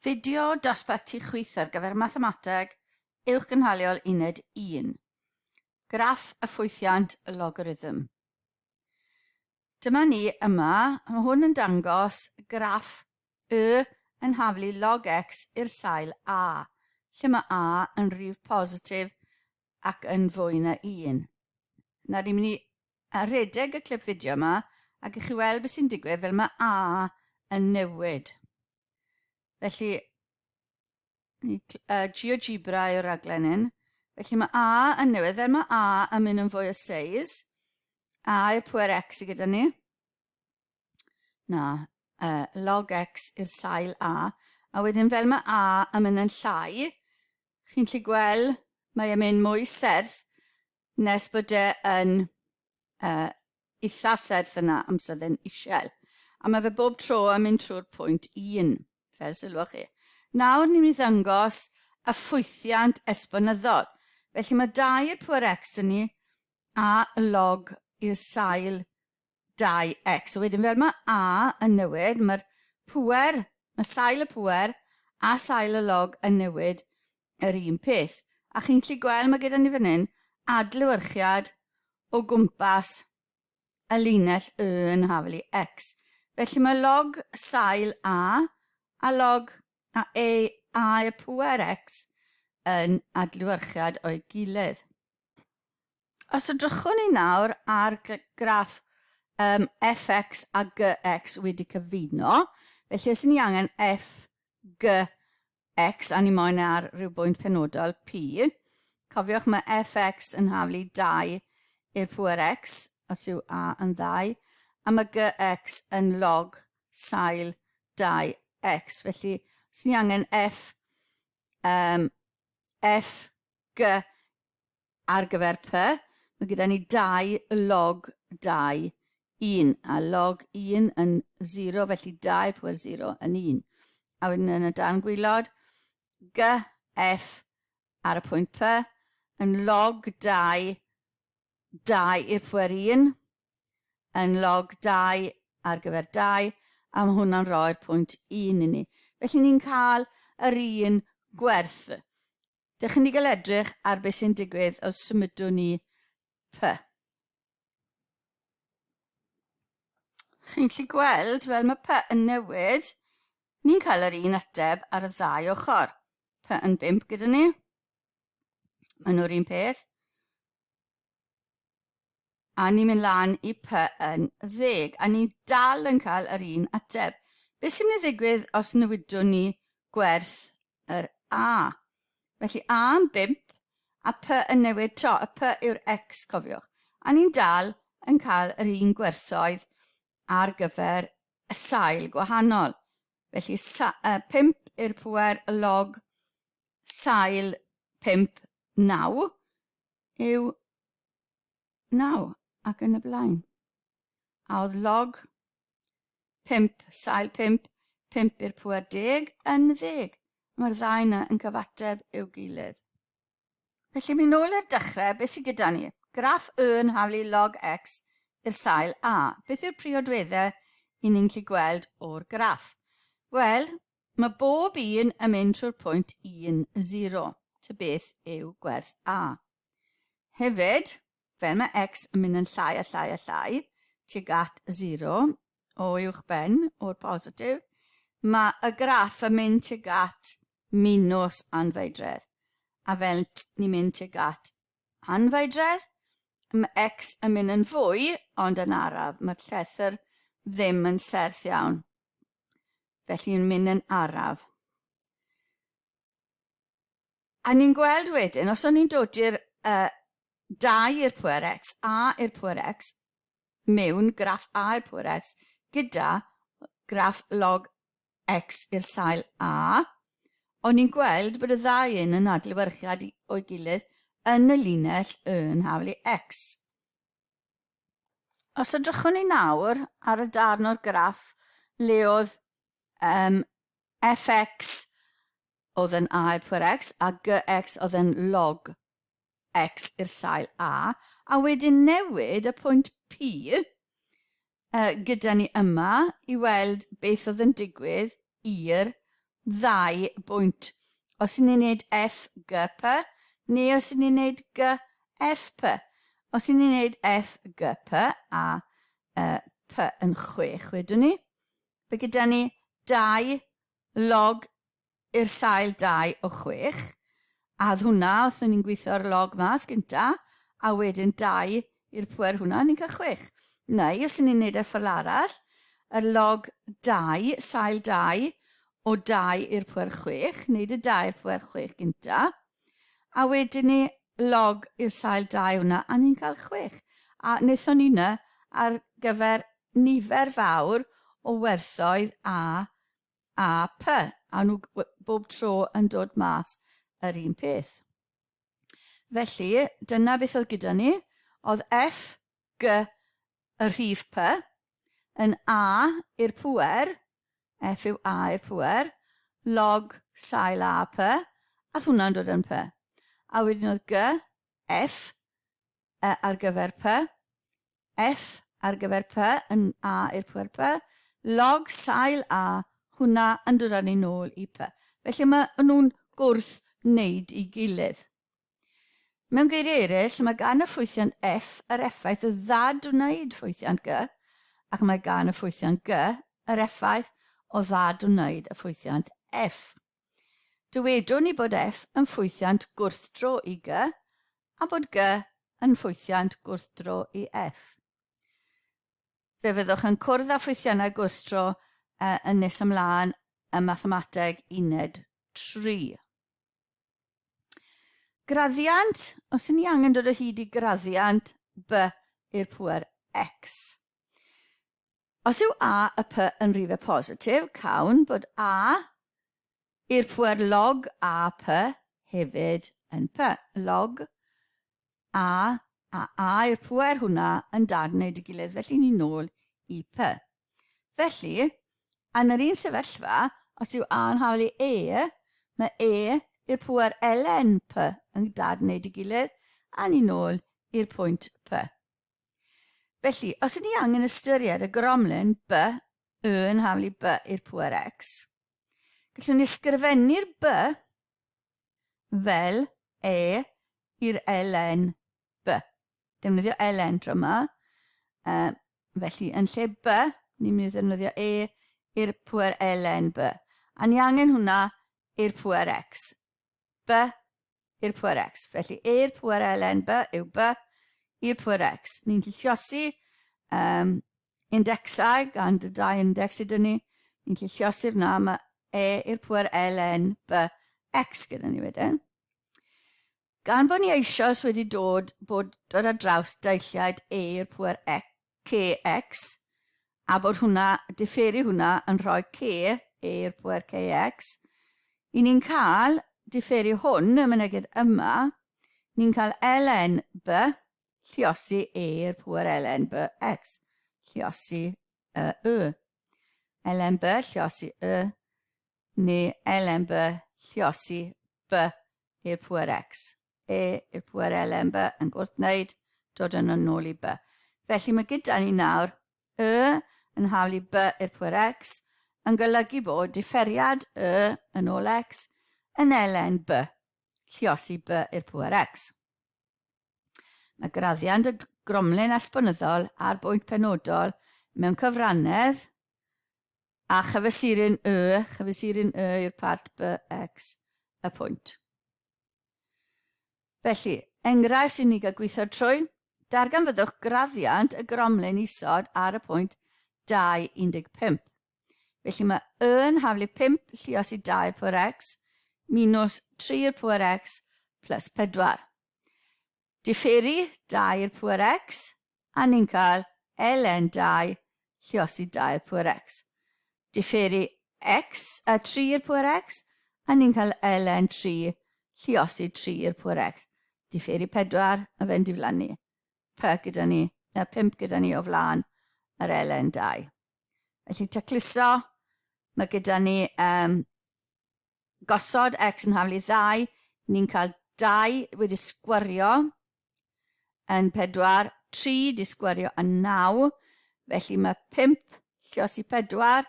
Fideo dosbarth tu chwith ar gyfer Mathemateg Uwchgynhaliol Uned 1. Graff y ffwythiant logarithm. Dyma ni yma, mae hwn yn dangos graff y yn haflu log x i'r sail a, lle mae a yn rhif positif ac yn fwy na 1. Nawr ni'n mynd i rhedeg y clip fideo yma ac i chi weld beth sy'n digwydd fel mae A yn newid. Felly, GeoGebra yw'r raglen hyn. Felly mae A yn newid, fel mae A yn mynd yn fwy o seis, A i'r pwer X i gyda ni. Na, log X i'r sail A. A wedyn fel mae A yn mynd yn llai, chi'n lli gweld mae e'n mynd mwy serth nes bod e yn uh, eitha serth yna amser dde'n isiel. A mae fe bob tro yn mynd trwy'r pwynt 1, fel sylwch chi. Nawr ni'n mynd i ddangos y ffwythiant esbonyddol. Felly mae 2 i'r pwer x yn ni a log i'r sail 2x. A wedyn fel mae A yn newid, mae'r pŵer, mae sail y pŵer a sail y log yn newid yr un peth. A chi'n gallu gweld mae gyda ni fan hyn adlewyrchiad o gwmpas y linell Y yn haflu X. Felly mae log sail A a log a E A i'r pŵer X yn adlewyrchiad o'i gilydd. Os edrychwn ni nawr ar graff um, fx a gx wedi cyfuno, felly os ni angen f, g, x, a ni moyn e ar rhyw bwynt penodol p, cofiwch mae fx yn haflu 2 i'r pŵer x, os yw a yn 2, a mae gx yn log sail 2x. Felly, os ni angen f, um, f, g, Ar gyfer P, mae gyda ni 2 log 2, 1, a log 1 yn 0, felly 2 pwer 0 yn 1. A wedyn yn y darn gwylod, G, F ar y pwynt P yn log 2, 2 i'r pwer 1, yn log 2 ar gyfer 2, a mae hwnna'n rhoi'r pwynt 1 i ni. Felly ni'n cael yr un gwerth. Dych chi'n gael edrych ar beth sy'n digwydd os symudwn ni P. Chi'n gallu gweld fel mae P yn newid, ni'n cael yr un ateb ar y ddau ochr. P yn 5 gyda ni. Maen nhw'r un peth. A ni'n mynd lan i P yn ddeg, a ni'n dal yn cael yr un ateb. Beth sy'n mynd i ddigwydd os newidwn ni gwerth yr A? Felly A yn 5, a P yn newid to. Y P yw'r X, cofiwch. A ni'n dal yn cael yr un gwerthoedd ar gyfer y sail gwahanol. Felly 5 i'r pwer log sail 5, 9 yw 9 ac yn y blaen. A oedd log 5, sail 5, 5 i'r pwer deg yn ddeg. Mae'r ddau yna yn cyfateb i'w gilydd. Felly mi nôl i'r dechrau, beth sydd gyda ni? Graff Y yn haflu log x i'r sail A. Beth yw'r priodweddau i ni'n gallu gweld o'r graff? Wel, Mae bob un yn mynd trwy'r pwynt 1, 0, ta beth yw gwerth A. Hefyd, fel mae x yn mynd yn llai a llai a llai tuag at 0 o uwch ben o'r positif, mae y graff yn mynd tuag at minws anfeidredd. A fel ni'n mynd tuag at anfeidredd, mae x yn mynd yn fwy, ond yn araf. Mae'r llethr ddim yn serth iawn. Felly yn mynd yn araf. A ni'n gweld wedyn, os o'n ni'n dod i'r uh, 2 i'r pwer x, a i'r pwer x, mewn graff a i'r pwer x, gyda graff log x i'r sail a, o'n ni'n gweld bod y ddau un yn adlewyrchiad o'i gilydd yn y linell y yn haflu x. Os edrychwn ni nawr ar y darn o'r graff le oedd um, fx oedd yn a i'r pwer x a gx oedd yn log x i'r sail a, a wedyn newid y pwynt p uh, gyda ni yma i weld beth oedd yn digwydd i'r ddau bwynt. Os y'n ni'n neud F, G, P, neu os y'n ni'n neud G, F, P. Os y'n ni'n neud F, G, P, a uh, P yn 6 wedwn ni, fe gyda ni 2 log i'r sail 2 o 6, a oedd hwnna, os ni'n gweithio ar log mas gynta, a wedyn 2 i'r pwer hwnna, ni'n cael 6. Neu, os ni'n neud ar ffordd arall, yr log 2, sail 2 o 2 i'r pwer 6, neud y 2 i'r pwer 6 gynta, a wedyn ni log i'r sail 2 hwnna, a ni'n cael 6. A wnaethon ni hwnna ar gyfer nifer fawr o werthoedd A a P, a nhw bob tro yn dod mas yr un peth. Felly, dyna beth oedd gyda ni. Oedd F, G, y rhif P, yn A i'r pŵer, F yw A i'r pŵer, log sail A P, a hwnna'n dod yn P. A wedyn oedd G, F, E ar gyfer P, F ar gyfer P yn A i'r pwer P, log sail A, hwnna yn dod â ni nôl i P. Felly mae nhw'n gwrth wneud i gilydd. Mewn geiriau eraill, mae gan y ffwythiant F yr effaith o ddadwneud ffwythiant G, ac mae gan y ffwythiant G yr effaith o ddadwneud y ffwythiant F. Dywedwn ni bod F yn ffwythiant gwrthdro i G a bod G yn ffwythiant gwrthdro i F. Fe fyddwch yn cwrdd â ffwythiannau gwrthdro uh, yn nes ymlaen ym mathemateg uned 3. Graddiant, os ydyn ni angen dod o hyd i graddiant B i'r pŵer X. Os yw A y P yn rhifau positif, cawn bod A i'r pwer log A P hefyd yn P. Log A a A i'r pwer hwnna yn dadwneud y gilydd, felly ni nôl i P. Felly, yn yr un sefyllfa, os yw A yn hafal i E, mae E i'r pwer ln P yn dadwneud y gilydd, a ni nôl i'r pwynt P. Felly, os ydyn ni angen ystyried y gromlin B, Y yn haflu B i'r pŵer X, gallwn ni ysgrifennu'r B fel E i'r ln B. Defnyddio ln tro yma. Uh, felly, yn lle B, ni'n mynd i ddefnyddio E i'r pŵer ln B. A ni angen hwnna i'r pŵer X. B i'r pwer x. Felly E i'r pwer ln B yw B i'r pwer x. Ni'n lliosi um, indexau gan dy dau index sydd ni. Ni'n lliosi'r na, mae E i'r pwer ln B x gyda ni wedyn. Gan bod ni eisoes wedi dod, bod, dod ar draws deilliaid E i'r pwer x, kx, a bod hwnna, diferu hwnna yn rhoi k, e i'r pwer kx, i ni'n cael diferu hwn, y mynegiad yma, ni'n cael ln b, lliosi e i'r pwer ln b x, lliosi y y. ln b, lliosi y, neu ln b, lliosi b i'r pwer x. E i'r pwer ln b yn gwrthwneud, dod yn ôl i b. Felly mae gyda ni nawr y yn hawl i b i'r pwer x yn golygu bod diferiad y yn ôl x yn ln b, lliosi b i'r pwer x. Mae graddiant y gromlin esbonyddol ar bwynt penodol mewn cyfrannedd a chyfesuryn y, chyfesuryn y yw'r part b, x, y pwynt. Felly, enghraifft i ni gael gweithio trwy, darganfyddwch graddiant y gromlin isod ar y pwynt 2, 15. Felly mae y yn haflu 5 llios i 2 pwer x minus 3 i'r pwer x plus 4. Diferu 2 i'r pŵer x, a ni'n cael ln 2 lliosi 2 i'r pŵer x. Diferu x, a 3 i'r pŵer x, a ni'n cael ln 3 lliosi 3 i'r pŵer x. Diferu 4, a fe'n diflannu. P gyda ni, na 5 gyda ni o flaen yr ln 2. Felly tacluso, mae gyda ni um, gosod x yn haflu ddau, ni'n cael 2 wedi sgwario yn 4, 3 di sgwario yn 9, felly mae 5 lliosi 4,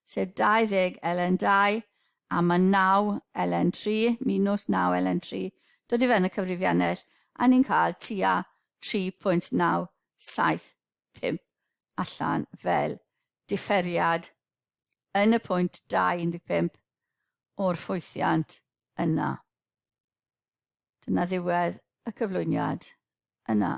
sef 20 ln 2, A mae 9 ln 3 minus 9 ln 3 dod i fewn y cyfrifiannell a ni'n cael tua 3.975 allan fel diferiad yn y pwynt 2.15 o'r ffwythiant yna. Dyna ddiwedd y cyflwyniad yna.